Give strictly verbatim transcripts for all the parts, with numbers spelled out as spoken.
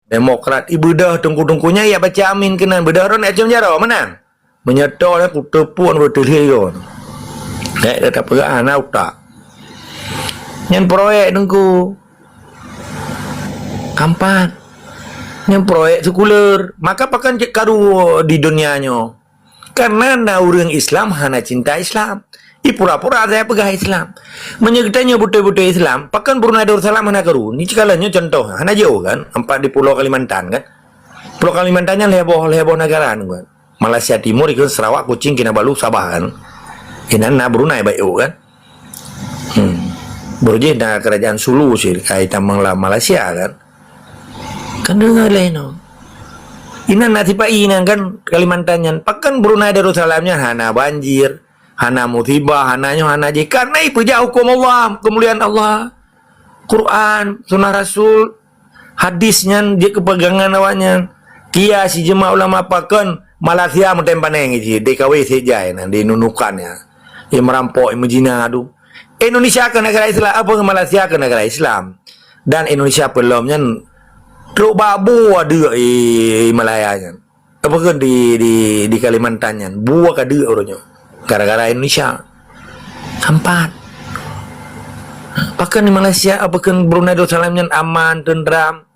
Demokrat, ibeudôh teungku-teungku nyan, ya baca amin keunan. Beudôh droe nak cium jaroe, meunan. Meunyoe toh, ku teupuk, ku teuliek yo. Nek dah tapeugah, hana utak. Nyan proyek teungku. Kampat. Nyan proyek sekuler. Maka pakon cit karu di dunia nyoe. Karena na ureuëng Islam hana cinta Islam. I pura-pura saya peugah Islam. Meunyoe geutanyoe beutôi-beutôi Islam, pakon Brunei Darussalam hana karu? Ni cikala nyoe contoh, hana jauh kan? Empat di Pulau Kalimantan kan? Pulau Kalimantan nyan lhèe boh, lhèe boh negara kan? Malaysia Timur ikut Sarawak, Kuching, Kinabalu, Sabah kan? Inan na Brunei baik kan? Hmm. Baru jih na kerajaan Sulu sih, kaitan mengla Malaysia kan? Kan dengar lah ino. Inan na sipai inan kan Kalimantan nyan. Pakon Brunei Darussalam nyan hana banjir, hana musibah, hana nyoe, hana jih. Karena ipeujak hukum Allah, kemuliaan Allah. Quran, sunnah Rasul, hadis nyan jeuet keu pegangan awaknyan. Kia si jeumaah ulama pakon Malaysia meutem paneng iji, D K W sejai na di Nunukan ya. Ia merampok, ia mezina tu. Indonesia ke negara Islam, apa Malaysia ke negara Islam. Dan Indonesia pelom nyan trok babu ada i Malaya nyan. Apa ke di, di, di Kalimantan nyan? Buah ka deuk uroe nyoe. Gara-gara Indonesia. Empat. Pakon di Malaysia, apa ke Brunei Darussalam nyan aman, tentram.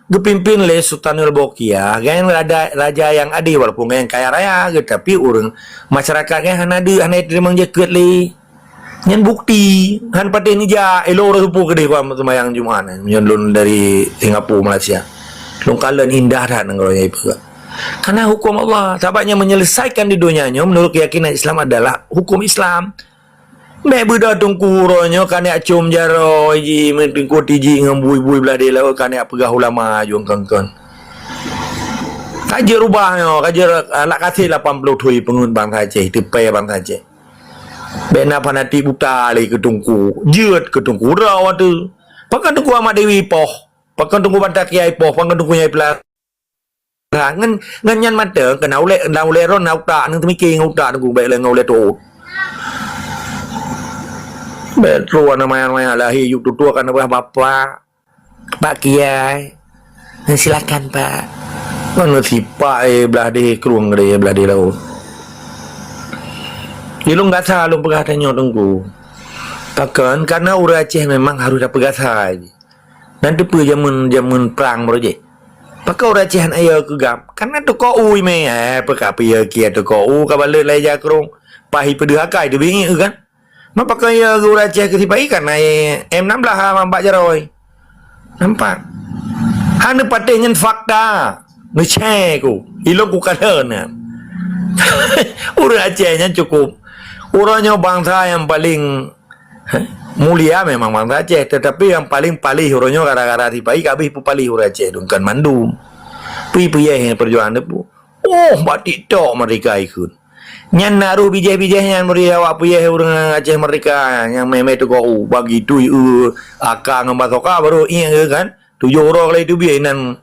Geupimpin lé Sultanul Bokia, gobnyan raja, raja nyang adé walaupun gobnyan kaya raya, tetapi ureuëng masyarakat gobnyan hana deuk, hana teurimong jakeuet lé. Nyan bukti, han patéh neujak, ilôn roh seupôt keudeh kuat seumayang Jumat nyan, meunyoe lôn dari Singapura, Malaysia. Lôn kalon indah that nanggroe nyan ipeugah. Karena hukum Allah, sabab nyang menyelesaikan di dunia nyoe menurut keyakinan Islam adalah hukum Islam. Bèk beudoh teungku uroe nyoe kaniak com jaroe ji, meuteungku tiji ngon bui-bui blah di laôt kaniak peugah ulama jong kon-kon. Ka jeuet rubah nyoe, ka jeuet alat kaseh lapan ploh thon peungeuet bansa Aceh, teupèe bansa Aceh. Bèk na fanatik buta lé keu teungku, jeuet keu teungku droe tu. Pakon teungku Ahmad Dewi poh, pakon teungku Banta Kiai poh, pakon teungku Nyai Peula. Ngon, ngon nyan mantong, keu na ulèe, na ulèe droe na utak, ngon teumike ngon utak teungku, bèk lé ngon ulèe tuôt. Bèk trok na maya-maya lahé, yue tutoe ka na beuh bapak. Pak Kiai, silakan, Pak. Mana sipak, eh, blah deh krueng deh, blah deh laôt. Di lôn gasa lôn peugah tanyoe teungku. Pakon, karena ureuëng Aceh memang harus tapeugasa ji. Dan teupeu jameun, jameun prang baroe jih. Pakon ureuëng Aceh hana yo keu gam? Karena teuko u imé, eh, peuka piye kia teuko u ka balot lai jakrong. Pahi peudeuh akai teubiet kan? Ma pakon ya ureuëng Aceh keu sipai kan ai M enam belas ha bak jaroe. Nampak? Hana patéh nyan fakta. Neucèe ku. Ilôn ku kalon nyan. Ureuëng Aceh nyan cukup. Uroe nyoe bansa nyang paleng mulia memang bansa Aceh, tetapi nyang paleng paléh uroe nyoe gara-gara sipai ka abéh peupalih ureuëng Aceh dungkan mandum. Pui puyeh perjuangan teupeu. Oh, bak TikTok merdeka ikheun. Nyan na roh bijéh-bijéh nyan meuri awak puyeh ureuëng Aceh merdeka nyang mé-mé teuko u bagi tui eu aka ngon basoka baru ingat ke kan? Tujoh uroe kali teubiet inan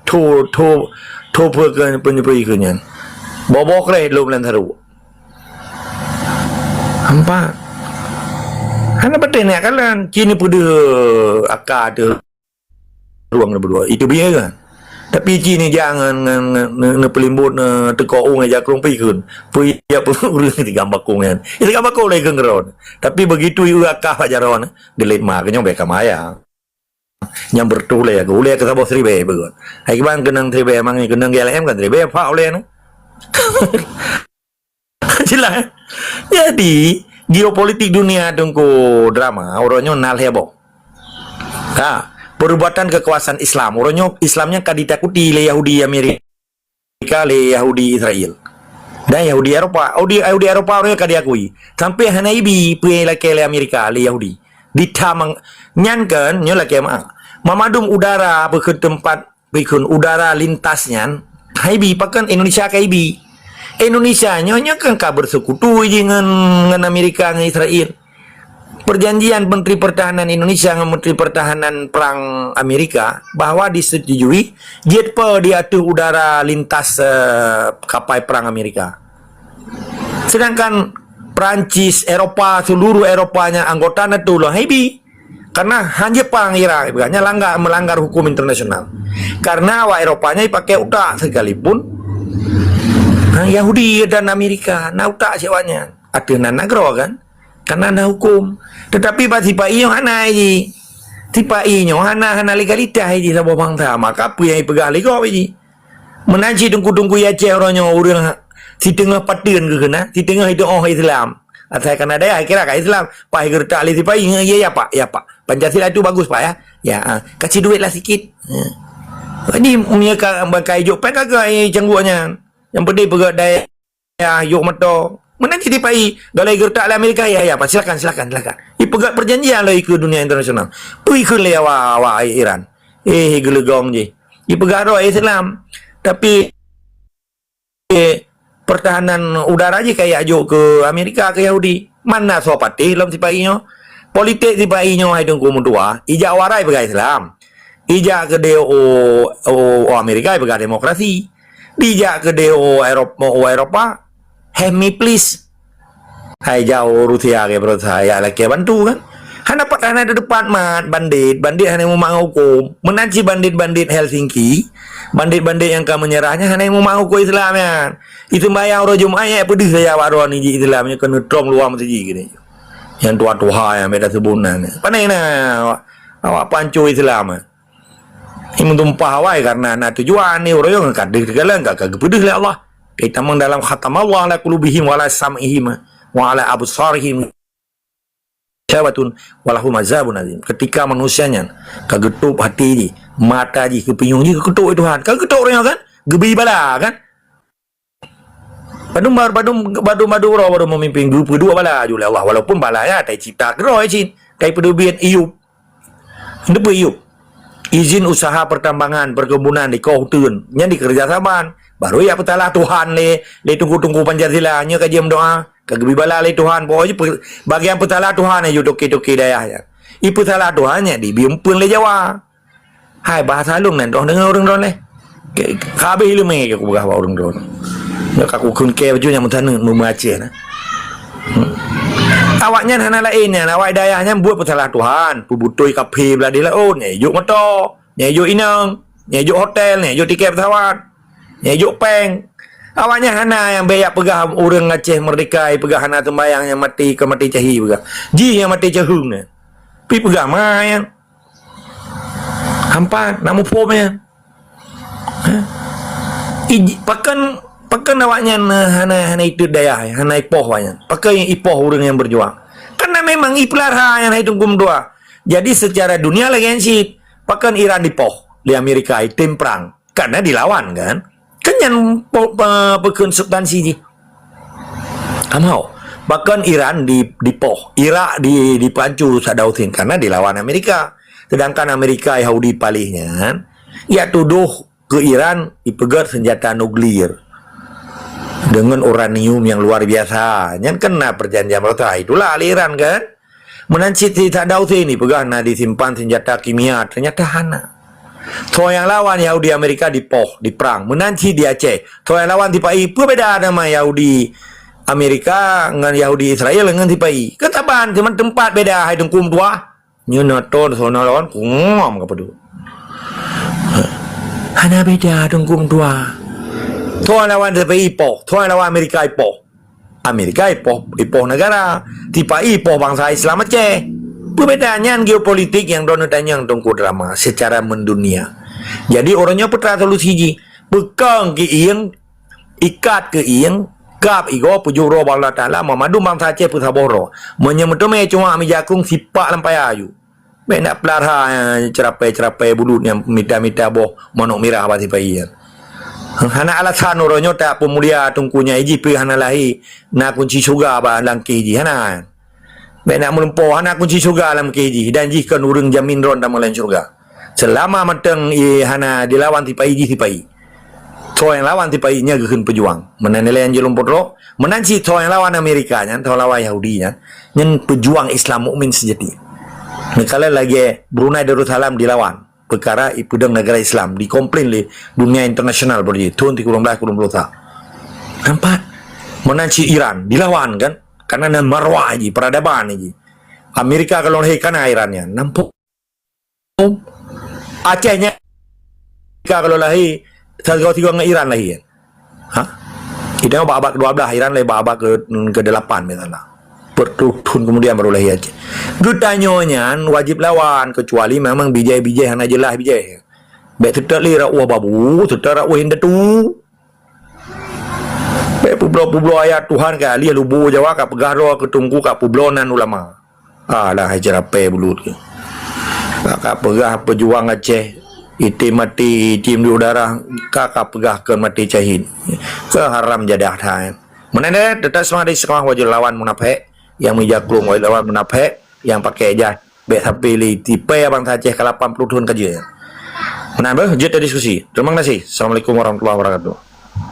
tho tho tho peuke peunyeupui keu nyan. Boboh kreh lom lam saru. Hampa. Hana beuteh neujak kalon ci neupeudeuh aka teuh rueng neubeudua. Itu biaya kan. Tapi ci neujak ngon ngon ngon neupeulimbot neu teuko u ngon jakrong pi kheun. Pui ya pun ureuëng tigam bakong nyan. Tigam bakong lé keu ngeron. Tapi begitu ieu aka bak jaroe nyan, geulet ma keu nyoe bèk ka maya. Nyang beureutoh ulèe, ulèe keu saboh siribèe beugöt. Hai kiban keunong siribèe, mang keunong G L M kan siribèe, pak ulèe nyoe. Jelas. Jadi, geopolitik dunia teungku drama, uroe nyoe na lhèe boh. Ha, perubatan kekuasaan Islam. Uroe nyoe Islam nyan ka ditakuti lé Yahudi Amerika. Amerika lé Yahudi Israel. Dan Yahudi Eropa, Yahudi, Yahudi Eropa ureuëng ka diakui. Sampai hana ibi peue lakèe lé Amerika lé Yahudi. Di tamang nyan kan nyoe lakèe ma. Memadum udara bukon teumpat bukon udara lintas nyan. Haibi pakon Indonesia ka ibi. Indonesia nyoe nyoe kan ka bersekutu ji ngon ngon Amerika ngon Israel. Perjanjian Menteri Pertahanan Indonesia ngon Menteri Pertahanan Perang Amerika bahwa disetujui jet pe di ateueh udara lintas, eh, kapai perang Amerika. Sedangkan Perancis, Eropa, seluruh Eropa nyang anggota NATO lom haibi. Karena hana jipang Irak, ibaratnya langgar, melanggar hukum internasional. Karena awak Eropa nyan pakai utak sekalipun, ha, Yahudi dan Amerika, na utak cit awak nyan. Ateueh nan nanggroe kan? Karena na hukum. Tetapi bak sipa-i nyoe hana ji. Sipa-i nyoe hana, hana legalitas ji saboh bansa. Maka peue nyang ipeugah lé gob ji? Meunan cit teungku-teungku Aceh uroe nyoe ureuëng ha-, siteungoh pateuen geuh keunan, siteungoh itu oh Islam. Asai kana dayah kira ka Islam, paih geureutak lé sipa-i, ya, ya pak, ya pak. Pancasila itu bagus pak ya. Ya, ah, kasih duit lah sikit. Ya. Jadi, meunyoe ka bangkai jok pen ka geuh cangguek nyan. Yang penting peugah dayah yôk moto. Meunan cit sipa-i, galai geureutak lé Amerika, ya, ya, pak, silakan, silakan, silakan. Ipeugah perjanjian lé ikeue dunia internasional. Peue ikheun lé awak, awak Iran. Eh, geuleugong jih. Ipeugah droe Islam. Tapi, eh, pertahanan udara jih kayak jok ke Amerika, ke Yahudi. Mana soe patéh lom sipa-i nyoe? Politik sipa-i nyoe hai teungku meutuah, ijak warai peugah Islam. Ijak keudeh u, u, u Amerika peugah demokrasi. Dijak keudeh u Eropa, u Eropa, "Help me please." Hai jauh Rusia ke berusaha ya laki bantu kan. Hana pat hana di depan mat bandit, bandit hana meumang hukum. Meunan cit bandit-bandit Helsinki, bandit-bandit yang ka menyerahnya hana meumang hukum Islam ya. Itu bayang uroe Jumat ya pedih saya baru ni ji Islam nya kena trong luar masjid gini. Yang tuha-tuha yang beda sebunan. Pandai na awak, awak panco Islam. Ini meutumpah awai karena na tujuan ni ureuëng ka deuh teugalang ka, ka geupeudeuh lé Allah. Kaitamang dalam khatam Allah la qulubihim wa la sam'ihim wa ala absarihim syawatun wa lahum azabun azim. Ketika manusia nyan ka geutôp hati jih, mata jih, keupinyueng jih, ka geutok Tuhan. Ka geutok ureuëng kan? Geubi bala kan? Padum, padum, padum, padum uroe baru memimpin geupeuduek bala aju lé Allah. Walaupun bala nyan tai cipta keudroe cit, tai peudeubiet Iyub. Deubeuet Iyub. Izin usaha pertambangan, perkebunan di koh uteuen, nyan dikeureuja saban. Baru ya peutalah Tuhan lé, lé tungku-tungku Pancasila, nyoe ka jiem doa, ka geubi bala lé Tuhan. Pokoknya pe-, bagian peutalah Tuhan ya toke-toke dayah ya. Ipeusalah Tuhan nyan dibi umpeuen lé Jawa. Hai, bahasa lôn nyan droe deungoe ureuëng droe leh. Ke, ka habéh ileumé ke kupeugah bak ureuëng droe. Nyoe ka kukheun kée baju nyang meusaneut meumeuaceh na. Hmm. Awak nyan hana laén nyan, awak dayah nyan buet peusalah Tuhan, peubutôi kaphé blah di laôt, nyang ijok moto, nyang ijok inong, nyang ijok hotel, nyang ijok tiket pesawat, nyang ijok peng. Awak nyan hana nyang bèk jak peugah ureuëng Aceh merdeka, peugah hana seumbayang nyang maté, ka maté cahé peugah. Jih nyang maté caheueng nyan. Pi peugah ma nyan. Hampa, nak muphom nyan. Ha? Ij-, pakon, pakon awak nyan, eh, hana, hana itot dayah, hana ipoh awak nyan. Pakon ipoh ureuëng nyang berjuang. Karena memang ipeulara nyan hai teungku meutuah. Jadi secara dunia lagée nyan cit, pakon Iran dipoh lé Amerika, item prang. Karena dilawan kan. Kan nyan po-, pe-, peukheun substansi jih. Kamoe, pakon Iran di, dipoh, Irak di, dipancu Saddam Hussein karena dilawan Amerika. Sedangkan Amerika Yahudi paléh nyan, ya tudoh ke Iran ipeugét senjata nuklir dengan uranium yang luar biasa. Nyan kan na perjanjian Rosa. Itulah ahli Iran kan. Meunan cit si Saddam Hussein ni peugah na disimpan senjata kimia, ternyata hana. Soe nyang lawan Yahudi Amerika dipoh, diprang. Meunan cit di Aceh. Soe nyang lawan sipa-i, peue beda nama Yahudi Amerika ngon Yahudi Israel ngon sipa-i? Kan saban, cuma teumpat beda hai teungku meutuah. Nyoe na thon soe na lawan kungom ka peudeuh. Hana beda teungku meutuah. Soe lawan sipa-i ipoh, soe lawan Amerika ipoh. Amerika ipoh, ipoh negara, sipa-i ipoh bansa Islam Aceh. Peubedaan nyan geopolitik nyang droeneuh tanyong teungku drama secara mendunia. Jadi ureuëng nyoe peue teuma solusi jih? Peukong keuieng, ikat keuieng, kab igoe peujeuet droe bak Allah Taala, meumandum bansa Aceh peusaboh droe. Meunyoe meuteumé cuma meujakong sipak lam paya aju. Bèk nak peulara, eh, ceurapai-ceurapai bulut nyang mita-mita boh manok mirah bak sipa-i nyan. Hana alasan uroe nyoe tapeumulia teungku nyang ijih pih hana lahé na kunci syeuruga bak lam kéh jih, hana. Bèk nak meulumpoe, hana kunci syeuruga lam kéh jih dan jih kon ureuëng jamin droen tamong lam syeuruga. Seulama mantong ie hana dilawan sipa-i jih sipa-i. Soe nyang lawan sipa-i nyan geukheun peujuang. Meunan nilai nyang jeuet lom peutrok, meunan cit soe nyang lawan Amerika nyan, soe lawan Yahudi nyan, nyan peujuang Islam mukmin seujati. Misalnya lagée Brunei Darussalam dilawan, peukara ipeudong negara Islam, dikomplain lé dunia internasional baroe jih, thon sikureueng blaih kureueng ploh sa. Nampak? Meunan cit Iran dilawan kan, karena na marwah jih, peradaban jih. Amerika ka lôn lahé ka na Iran nyan. Nampôk. Aceh nyan ka lôn lahé sigoe-sigoe ngon Iran lahé. Ha? Kita bak abad kedua belas, Iran lahé bak abad ke, kedelapan misalnya. Peureutôh thôn kemudian baru lahé Aceh. Geutanyoe nyan wajéb lawan, kecuali memang bijéh-bijéh hana jeulaih bijéh. Bèk seutôt lé rot ueh babu, seutôt rot ueh indatu. Bèk peubloe-peubloe ayat Tuhan ka alih lubu Jawa ka peugah droe keu teungku ka peubloe nan ulama. Alah, hai ceurapée bulut keuh. Ka, ka peugah peujuang Aceh, item maté, item diuk darah, ka, ka peugah keu maté syahid. Keu haram jadah that. Meunan deh, teutap seumah di seumah wajéb lawan munafék, nyang meujaklong wajéb lawan munafék, nyang pakai jas. Bèk sampai lé tipée bansa Aceh ka lapan ploh thôn ka jeuet. Meunan beuh, jeuet tadiskusi. Terima kasih. Assalamualaikum warahmatullahi wabarakatuh.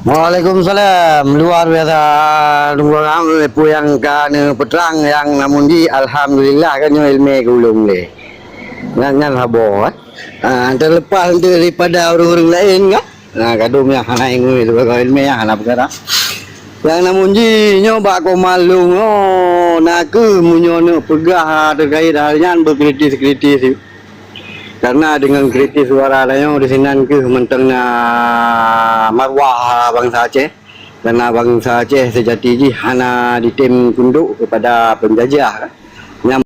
Waalaikumsalam. Luar biasa, Teungku Agam, peue nyang ka neupeutrang nyang namun jih, alhamdulillah, kan nyoe ileumèe keu ulôn lé. Nyan, nyan saboh, eh. Ah, terlepas daripada ureueng-ureueng laén, kan? Nah, kadum nyang hana ilmu, sibagoe ileumèe nyang hana peukara. Nyang namun jih, nyoe bak koma lôn, oh, na kheueh meunyoe neuk peugah terkait hal nyan beukritis-kritis. Karena deungon kritis suara tanyoe di sinan kheueh mantong na marwah bansa Aceh. Karena bansa Aceh seujati jih hana jitem tundok kepada penjajah. Nyang